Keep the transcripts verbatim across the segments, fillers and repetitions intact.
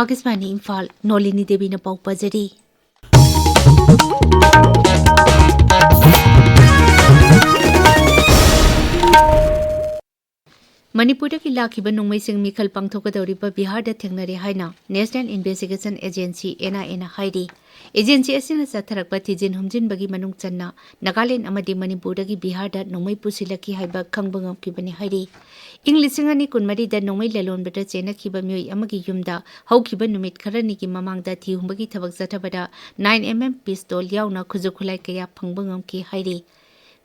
ꯑꯥꯀꯥꯁꯕꯥꯅꯤ ꯏꯝꯐꯥꯜ, ꯅꯣꯂꯤꯅꯤ ꯗꯦꯕꯤꯅ ꯄꯥꯎ ꯄꯥꯖꯔꯤ꯫ ꯃꯅꯤꯄꯨꯔꯗꯒꯤ ꯂꯥꯛꯈꯤꯕ ꯅꯣꯡꯃꯩꯁꯤꯡ ꯃꯤꯈꯜ ꯄꯥꯡꯊꯣꯛꯀꯗꯧꯔꯤꯕ ꯕꯤꯍꯥꯔꯗ ꯊꯦꯡꯅꯔꯦ ꯍꯥꯏꯅ National Investigation Agency, N I A ꯅ ꯍꯥꯏꯔꯤ꯫ ꯑꯦꯖꯦꯟꯁꯤ ꯑꯁꯤꯅ ꯆꯠꯊꯔꯛꯄ ꯊꯤꯖꯤꯟ ꯍꯨꯝꯖꯤꯟꯕꯒꯤ ꯃꯅꯨꯡ ꯆꯟꯅ ꯅꯥꯒꯥꯂꯦꯟ ꯑꯃꯗꯤ ꯃꯅꯤꯄꯨꯔꯗꯒꯤ ꯕꯤꯍꯥꯔꯗ ꯅꯣꯡꯃꯩ ꯄꯨꯁꯤꯜꯂꯛꯈꯤ ꯍꯥꯏꯕ ꯈꯪꯕ ꯉꯝꯈꯤꯕꯅꯤ ꯍꯥꯏꯔꯤ꯫ ꯏꯪ ꯂꯤꯁꯤꯡ ꯑꯅꯤ ꯀꯨꯟꯃꯔꯤꯗ ꯅꯣꯡꯃꯩ ꯂꯂꯣꯟꯕꯗ ꯆꯦꯟꯅꯈꯤꯕ ꯃꯤꯑꯣꯏ ꯑꯃꯒꯤ ꯌꯨꯝꯗ ꯍꯧꯈꯤꯕ ꯅꯨꯃꯤꯠ ꯈꯔꯅꯤꯒꯤ ꯃꯃꯥꯡꯗ ꯊꯤꯍꯨꯝꯕꯒꯤ ꯊꯕꯛ ꯆꯠꯊꯕꯗ nine M M pistol ꯌꯥꯎꯅ ꯈꯨꯠꯁꯨ ꯈꯨꯠꯂꯥꯏ ꯀꯌꯥ ꯐꯪꯕ ꯉꯝꯈꯤ ꯍꯥꯏꯔꯤ꯫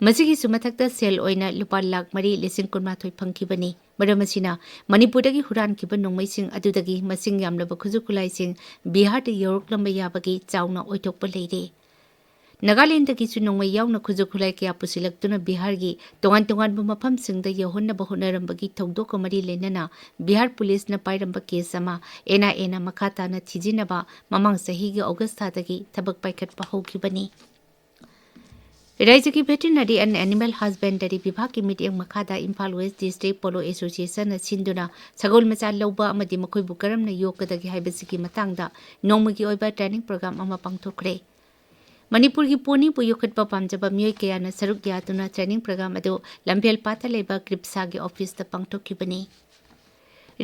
ꯃꯁꯤꯒꯤꯁꯨ ꯃꯊꯛꯇ ꯁꯦꯜ ꯑꯣꯏꯅ ꯂꯨꯄꯥ ꯂꯥꯈ ꯃꯔꯤ ꯂꯤꯁꯤꯡ ꯀꯨꯟꯃꯥꯊꯣꯏ ꯐꯪꯈꯤꯕꯅꯤ꯫ ꯃꯔꯝ ꯑꯁꯤꯅ ꯃꯅꯤꯄꯨꯔꯗꯒꯤ ꯍꯨꯔꯥꯟꯈꯤꯕ ꯅꯣꯡꯃꯩꯁꯤꯡ ꯑꯗꯨꯗꯒꯤ ꯃꯁꯤꯡ ꯌꯥꯝꯂꯕ ꯈꯨꯠꯁꯨ ꯈꯨꯠꯂꯥꯏꯁꯤꯡ ꯕꯤꯍꯥꯔꯗ ꯌꯧꯔꯛꯂꯝꯕ ꯌꯥꯕꯒꯤ ꯆꯥꯎꯅ ꯑꯣꯏꯊꯣꯛꯄ ꯂꯩꯔꯦ꯫ ꯅꯥꯒꯥꯂꯦꯟꯗꯒꯤꯁꯨ ꯅꯣꯡꯃꯩ ꯌꯥꯎꯅ ꯈꯨꯠꯁꯨ ꯈꯨꯠꯂꯥꯏ ꯀꯌꯥ ꯄꯨꯁꯤꯜꯂꯛꯇꯨꯅ ꯕꯤꯍꯥꯔꯒꯤ ꯇꯣꯉꯥꯟ ꯇꯣꯉꯥꯟꯕ ꯃꯐꯝꯁꯤꯡꯗ ꯌꯧꯍꯟꯅꯕ ꯍꯣꯠꯅꯔꯝꯕꯒꯤ ꯊꯧꯗꯣꯛꯀ ꯃꯔꯤ ꯂꯩꯅꯅ ꯕꯤꯍꯥꯔ ꯄꯨꯂꯤꯁꯅ ꯄꯥꯏꯔꯝꯕ ꯀꯦꯁ ꯑꯃ N I A ꯅ ꯃꯈꯥ ꯇꯥꯅ ꯊꯤꯖꯤꯟꯅꯕ ꯃꯃꯥꯡ ꯆꯍꯤꯒꯤ ꯑꯣꯒꯁ ꯊꯥꯗꯒꯤ ꯊꯕꯛ ꯄꯥꯏꯈꯠꯄ ꯍꯧꯈꯤꯕꯅꯤ꯫ ꯔꯥꯖ꯭ꯌꯒꯤ Veterinary and Animal Husbandry ꯕꯤꯚꯥꯒꯀꯤ ꯃꯤꯠꯌꯦꯡ ꯃꯈꯥꯗ Imphal West District Polo Association ꯅ ꯁꯤꯟꯗꯨꯅ ꯁꯒꯣꯜ ꯃꯆꯥ ꯂꯧꯕ ꯑꯃꯗꯤ ꯃꯈꯣꯏꯕꯨ ꯀꯔꯝꯅ ꯌꯣꯛꯀꯗꯒꯦ ꯍꯥꯏꯕꯁꯤꯒꯤ ꯃꯇꯥꯡꯗ ꯅꯣꯡꯃꯒꯤ ꯑꯣꯏꯕ training program ꯑꯃ ꯄꯥꯡꯊꯣꯛꯈ꯭ꯔꯦ꯫ ꯃꯅꯤꯄꯨꯔꯒꯤ ꯄꯣꯅꯤꯕꯨ ꯌꯣꯛꯈꯠꯄ ꯄꯥꯝꯖꯕ ꯃꯤꯑꯣꯏ ꯀꯌꯥꯅ ꯁꯔꯨꯛ ꯌꯥꯗꯨꯅ training program ꯑꯗꯨ ꯂꯝꯐꯦꯜ ꯄꯥꯠꯇ ꯂꯩꯕ ꯀ꯭ꯔꯤꯞꯁꯥꯒꯤ ꯑꯣꯐꯤꯁꯇ ꯄꯥꯡꯊꯣꯛꯈꯤꯕꯅꯤ꯫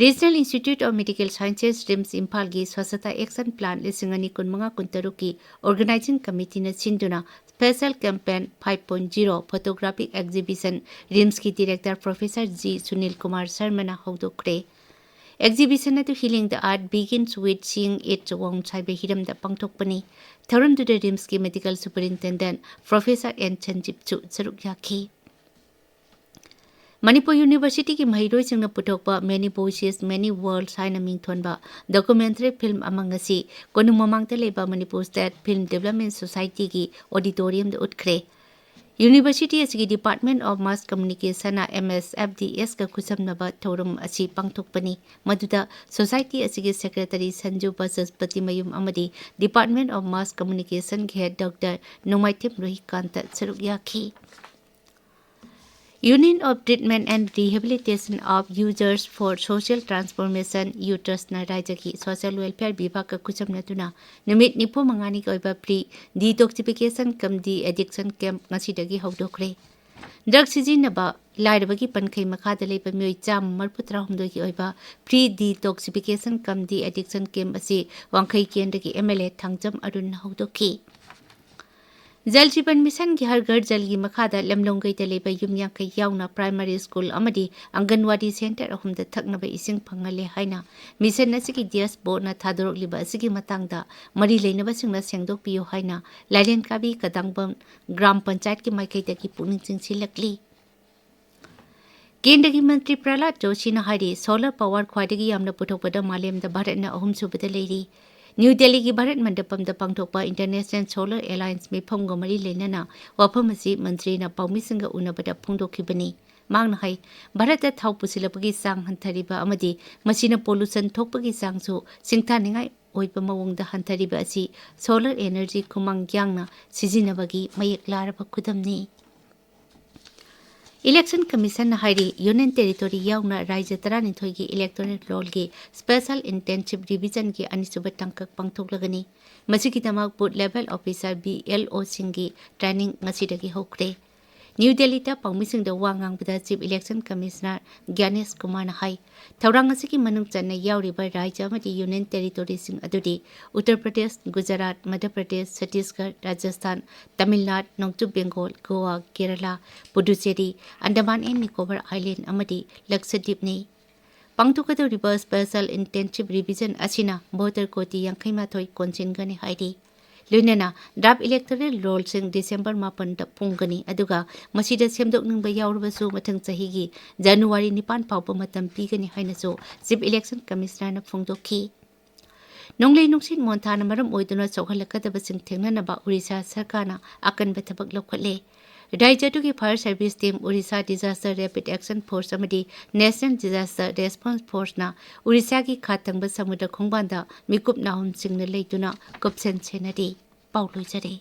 Regional Institute of Medical Sciences, RIMS ꯏꯝꯐꯥꯜꯒꯤ Swachhata Action Plan ꯂꯤꯁꯤꯡ ꯑꯅꯤ ꯀꯨꯟꯃꯉꯥ ꯀꯨꯟꯇꯔꯨꯛꯀꯤ organizing committee ꯅ ꯁꯤꯟꯗꯨꯅ Special Campaign five point zero photographic exhibition RIMS ꯀꯤ director Professor G Sunil Kumar ꯁꯔꯃꯅ ꯍꯧꯗꯣꯛꯈ꯭ꯔꯦ꯫ Exhibition ꯑꯗꯨ Healing the Earth Begins with Seeing Its Wounds ꯍꯥꯏꯕ ꯍꯤꯔꯝꯗ ꯄꯥꯡꯊꯣꯛꯄꯅꯤ꯫ ꯊꯧꯔꯝꯗꯨꯗ RIMS ꯀꯤ Medical Superintendent Professor N ꯁꯟꯖꯤꯞꯁꯨ ꯁꯔꯨꯛ ꯌꯥꯈꯤ꯫ ꯃꯅꯤꯄꯨꯔ University ꯒꯤ ꯃꯍꯩꯔꯣꯏꯁꯤꯡꯅ ꯄꯨꯊꯣꯛꯄ Many Voices, Many Worlds ꯍꯥꯏꯅ ꯃꯤꯡꯊꯣꯟꯕ documentary film ꯑꯃ ꯉꯁꯤ ꯀꯣꯅꯨꯡ ꯃꯃꯥꯡꯗ ꯂꯩꯕ Manipur State Film Development Society ꯒꯤ auditorium ꯗ ꯎꯠꯈ꯭ꯔꯦ꯫ University ꯑꯁꯤꯒꯤ Department of Mass Communication ꯅ M S F D S ꯀ ꯈꯨꯠꯁꯝꯅꯕ ꯊꯧꯔꯝ ꯑꯁꯤ ꯄꯥꯡꯊꯣꯛꯄꯅꯤ, ꯃꯗꯨꯗ society ꯑꯁꯤꯒꯤ Secretary ꯁꯟꯖꯨ ꯕꯆꯁꯄꯇꯤ ꯃꯌꯨꯝ ꯑꯃꯗꯤ Department of Mass Communication ꯒꯤ Head Doctor ꯅꯣꯡꯃꯥꯏꯊꯦꯝ ꯔꯣꯍꯤꯀꯥꯟꯇ ꯁꯔꯨꯛ ꯌꯥꯈꯤ꯫ Union of Treatment and Rehabilitation of Users for Social Transformation, ꯌꯨꯇ꯭ꯔꯁꯅ ꯔꯥꯏꯖ꯭ꯌꯒꯤ ꯁꯣꯁꯤꯌꯦꯜ ꯋꯦꯜꯐꯤꯌꯔ ꯕꯤꯚꯥꯒꯀ ꯈꯨꯠꯁꯝꯅꯗꯨꯅ ꯅꯨꯃꯤꯠ ꯅꯤꯐꯨ ꯃꯉꯥꯅꯤꯒꯤ ꯑꯣꯏꯕ ꯄ꯭ꯔꯤ ꯗꯤꯇꯣꯛꯁꯤꯐꯤꯀꯦꯁꯟ ꯀꯝ ꯗꯤ ꯑꯦꯗꯤꯛꯁꯟ ꯀꯦꯝꯞ ꯉꯁꯤꯗꯒꯤ ꯍꯧꯗꯣꯛꯈ꯭ꯔꯦ꯫ ꯗ꯭ꯔꯒ ꯁꯤꯖꯤꯟꯅꯕ ꯂꯥꯏꯔꯕꯒꯤ ꯄꯟꯈꯩ ꯃꯈꯥꯗ ꯂꯩꯕ ꯃꯤꯑꯣꯏ ꯆꯥꯝꯃ ꯃꯔꯤꯐꯨ ꯇꯔꯥꯍꯨꯝꯗꯣꯏꯒꯤ ꯑꯣꯏꯕ ꯄ꯭ꯔꯤ ꯗꯤꯇꯣꯛꯁꯤꯐꯤꯀꯦꯁꯟ ꯀꯝ ꯗꯤ ꯑꯦꯗꯤꯛꯁꯟ ꯀꯦꯝꯞ ꯑꯁꯤ ꯋꯥꯡꯈꯩ ꯀꯦꯟꯗ꯭ꯔꯒꯤ ꯑꯦꯝ ꯑꯦꯜ ꯑꯦ ꯊꯥꯡꯖꯝ ꯑꯔꯨꯟꯅ ꯍꯧꯗꯣꯛꯈꯤ꯫ ꯖꯜ ꯖꯤꯕꯟ ꯃꯤꯁꯟꯒꯤ ꯍꯔ ꯘꯔ ꯖꯜꯒꯤ ꯃꯈꯥꯗ ꯂꯝꯂꯣꯡꯒꯩꯗ ꯂꯩꯕ ꯌꯨꯝ ꯌꯥꯡꯈꯩ ꯌꯥꯎꯅ ꯄ꯭ꯔꯥꯏꯃꯥꯔꯤ ꯁ꯭ꯀꯨꯜ ꯑꯃꯗꯤ ꯑꯪꯒꯟꯋꯥꯗꯤ ꯁꯦꯟꯇꯔ ꯑꯍꯨꯝꯗ ꯊꯛꯅꯕ ꯏꯁꯤꯡ ꯐꯪꯍꯜꯂꯦ ꯍꯥꯏꯅ ꯃꯤꯁꯟ ꯑꯁꯤꯒꯤ ꯗꯤꯌꯁ ꯕꯣꯔꯗꯅ ꯊꯥꯗꯣꯔꯛꯂꯤꯕ ꯑꯁꯤꯒꯤ ꯃꯇꯥꯡꯗ ꯃꯔꯤ ꯂꯩꯅꯕꯁꯤꯡꯅ ꯁꯦꯡꯗꯣꯛꯄꯤꯌꯨ ꯍꯥꯏꯅ ꯂꯥꯏꯔꯦꯟ ꯀꯥꯕꯤ ꯀꯗꯥꯡꯕꯝ ꯒ꯭ꯔꯥꯝ ꯄꯟꯆꯥꯌꯠꯀꯤ ꯃꯥꯏꯀꯩꯗꯒꯤ ꯄꯨꯛꯅꯤꯡ ꯆꯤꯡꯁꯤꯜꯂꯛꯂꯤ꯫ ꯀꯦꯟꯗ꯭ꯔꯒꯤ ꯃꯟꯇ꯭ꯔꯤ ꯄ꯭ꯔꯍꯂꯥꯗ ꯖꯣꯁꯤꯅ ꯍꯥꯏꯔꯤ, ꯁꯣꯂꯔ ꯄꯥꯋꯔ ꯈ꯭ꯋꯥꯏꯗꯒꯤ ꯌꯥꯝꯅ ꯄꯨꯊꯣꯛꯄꯗ ꯃꯥꯂꯦꯝꯗ ꯚꯥꯔꯠꯅ ꯑꯍꯨꯝꯁꯨꯕꯗ ꯂꯩꯔꯤ꯫ ꯅ꯭ꯌꯨ ꯗꯦꯜꯂꯤꯒꯤ ꯚꯥꯔꯠ ꯃꯟꯗꯄꯝꯗ ꯄꯥꯡꯊꯣꯛꯄ ꯏꯟꯇꯔꯅꯦꯁꯅꯦꯜ ꯁꯣꯂꯔ ꯑꯦꯂꯥꯌꯟꯁ ꯃꯤꯐꯝꯒ ꯃꯔꯤ ꯂꯩꯅꯅ ꯋꯥꯐꯝ ꯑꯁꯤ ꯃꯟꯇ꯭ꯔꯤꯅ ꯄꯥꯎꯃꯤꯁꯤꯡꯒ ꯎꯅꯕꯗ ꯐꯣꯡꯗꯣꯛꯈꯤꯕꯅꯤ꯫ ꯃꯍꯥꯛꯅ ꯍꯥꯏ, ꯚꯥꯔꯠꯇ ꯊꯥꯎ ꯄꯨꯁꯤꯜꯂꯛꯄꯒꯤ ꯆꯥꯡ ꯍꯟꯊꯔꯤꯕ ꯑꯃꯗꯤ ꯃꯁꯤꯅ ꯄꯣꯂꯨꯁꯟ ꯊꯣꯛꯄꯒꯤ ꯆꯥꯡꯁꯨ ꯁꯤꯡꯊꯥꯅꯤꯡꯉꯥꯏ ꯑꯣꯏꯕ ꯃꯑꯣꯡꯗ ꯍꯟꯊꯔꯤꯕ ꯑꯁꯤ ꯁꯣꯂꯔ ꯑꯦꯅꯔꯖꯤ ꯈꯨꯃꯥꯡ ꯌꯥꯡꯅ ꯁꯤꯖꯤꯟꯅꯕꯒꯤ ꯃꯌꯦꯛ ꯂꯥꯔꯕ ꯈꯨꯗꯝꯅꯤ꯫ ꯏꯂꯦꯛꯁꯟ ꯀꯃꯤꯁꯟꯅ ꯍꯥꯏꯔꯤ, ꯌꯨꯅꯤꯌꯟ ꯇꯦꯔꯤꯇꯣꯔꯤ ꯌꯥꯎꯅ ꯔꯥꯏꯖ꯭ꯌ ꯇꯔꯥꯅꯤꯊꯣꯏꯒꯤ ꯏꯂꯦꯛꯇꯣꯔꯦꯜ ꯔꯣꯜꯒꯤ ꯁ꯭ꯄꯦꯁꯦꯜ ꯏꯟꯇꯦꯟꯁꯤꯚ ꯔꯤꯚꯤꯖꯟꯒꯤ ꯑꯅꯤꯁꯨꯕ ꯇꯥꯡꯀꯛ ꯄꯥꯡꯊꯣꯛꯂꯒꯅꯤ꯫ ꯃꯁꯤꯒꯤꯗꯃꯛ booth level officer, B L ꯑꯣꯁꯤꯡꯒꯤ ꯇ꯭ꯔꯦꯅꯤꯡ ꯉꯁꯤꯗꯒꯤ ꯍꯧꯈ꯭ꯔꯦ꯫ ꯅ꯭ꯌꯨ ꯗꯦꯜꯂꯤꯗ ꯄꯥꯎꯃꯤꯁꯤꯡꯗ ꯋꯥ ꯉꯥꯡꯕꯗ ꯆꯤꯐ ꯏꯂꯦꯛꯁꯟ ꯀꯃꯤꯁꯅꯔ ꯒ꯭ꯌꯥꯅꯦꯁ ꯀꯨꯃꯥꯔꯅ ꯍꯥꯏ, ꯊꯧꯔꯥꯡ ꯑꯁꯤꯒꯤ ꯃꯅꯨꯡ ꯆꯟꯅ ꯌꯥꯎꯔꯤꯕ ꯔꯥꯏꯖ꯭ꯌ ꯑꯃꯗꯤ ꯌꯨꯅꯤꯌꯟ ꯇꯦꯔꯤꯇꯣꯔꯤꯁꯤꯡ ꯑꯗꯨꯗꯤ ꯎꯠꯇꯔ ꯄ꯭ꯔꯗꯦꯁ, ꯒꯨꯖꯔꯥꯠ, ꯃꯙ꯭ꯌ ꯄ꯭ꯔꯗꯦꯁ, ꯆꯇꯤꯁꯒꯔ, ꯔꯥꯖꯁꯊꯥꯟ, ꯇꯃꯤꯜ ꯅꯥꯗꯨ, ꯅꯣꯡꯆꯨꯞ ꯕꯦꯡꯒꯣꯜ, ꯒꯣꯋꯥ, ꯀꯦꯔꯂꯥ, ꯄꯨꯗꯨꯆꯦꯔꯤ, ꯑꯟꯗꯃꯥꯟ ꯑꯦꯟ ꯅꯤꯀꯣꯕꯔ ꯑꯥꯏꯂꯦꯟ ꯑꯃꯗꯤ ꯂꯛꯁꯗꯤꯞꯅꯤ꯫ ꯄꯥꯡꯊꯣꯛꯀꯗꯧꯔꯤꯕ ꯁ꯭ꯄꯦꯁꯦꯜ ꯏꯟꯇꯦꯟꯁꯤꯚ ꯔꯤꯚꯤꯖꯟ ꯑꯁꯤꯅ ꯚꯣꯇꯔ ꯀꯣꯇꯤ ꯌꯥꯡꯈꯩ ꯃꯥꯊꯣꯏ ꯀꯣꯟꯁꯤꯟꯒꯅꯤ ꯍꯥꯏꯔꯤ꯫ ꯂꯣꯏꯅꯅ ꯗ꯭ꯔꯥꯐ ꯏꯂꯦꯛꯇꯣꯔꯦꯜ ꯔꯣꯜꯁꯤꯡ ꯗꯤꯁꯦꯝꯕꯔ ꯃꯥꯄꯟꯗ ꯐꯣꯡꯒꯅꯤ, ꯑꯗꯨꯒ ꯃꯁꯤꯗ ꯁꯦꯝꯗꯣꯛꯅꯤꯡꯕ ꯌꯥꯎꯔꯕꯁꯨ ꯃꯊꯪ ꯆꯍꯤꯒꯤ ꯖꯅꯋꯥꯔꯤ ꯅꯤꯄꯥꯟ ꯐꯥꯎꯕ ꯃꯇꯝ ꯄꯤꯒꯅꯤ ꯍꯥꯏꯅꯁꯨ ꯆꯤꯐ ꯏꯂꯦꯛꯁꯟ ꯀꯃꯤꯁꯅꯔꯅ ꯐꯣꯡꯗꯣꯛꯈꯤ꯫ ꯅꯣꯡꯂꯩ ꯅꯨꯡꯁꯤꯠ ꯃꯣꯟꯊꯥꯅ ꯃꯔꯝ ꯑꯣꯏꯗꯨꯅ ꯆꯥꯎꯈꯠꯂꯛꯀꯗꯕꯁꯤꯡ ꯊꯦꯡꯅꯅꯕ ꯑꯣꯔꯤꯁꯥ ꯁꯔꯀꯥꯔꯅ ꯑꯀꯟꯕ ꯊꯕꯛ ꯂꯧꯈꯠꯂꯦ꯫ ꯔꯥꯏꯖ꯭ꯌ ꯑꯗꯨꯒꯤ fire service team, Orissa disaster rapid action force ꯑꯃꯗꯤ ꯅꯦꯁꯅꯦꯜ ꯗꯤꯖꯥꯁꯇꯔ ꯔꯦꯁꯄꯣꯟꯁ ꯐꯣꯔꯁꯅ ꯑꯣꯔꯤꯁꯥꯒꯤ ꯈꯥ ꯊꯪꯕ ꯁꯃꯨꯗ꯭ꯔ ꯈꯣꯡꯕꯥꯟꯗ ꯃꯤꯀꯨꯞ ꯅꯥꯍꯨꯝꯁꯤꯡꯅ ꯂꯩꯗꯨꯅ ꯀꯨꯞꯁꯦꯟ ꯁꯦꯟꯅꯔꯤ꯫ ꯄꯥꯎ ꯂꯣꯏꯖꯔꯦ꯫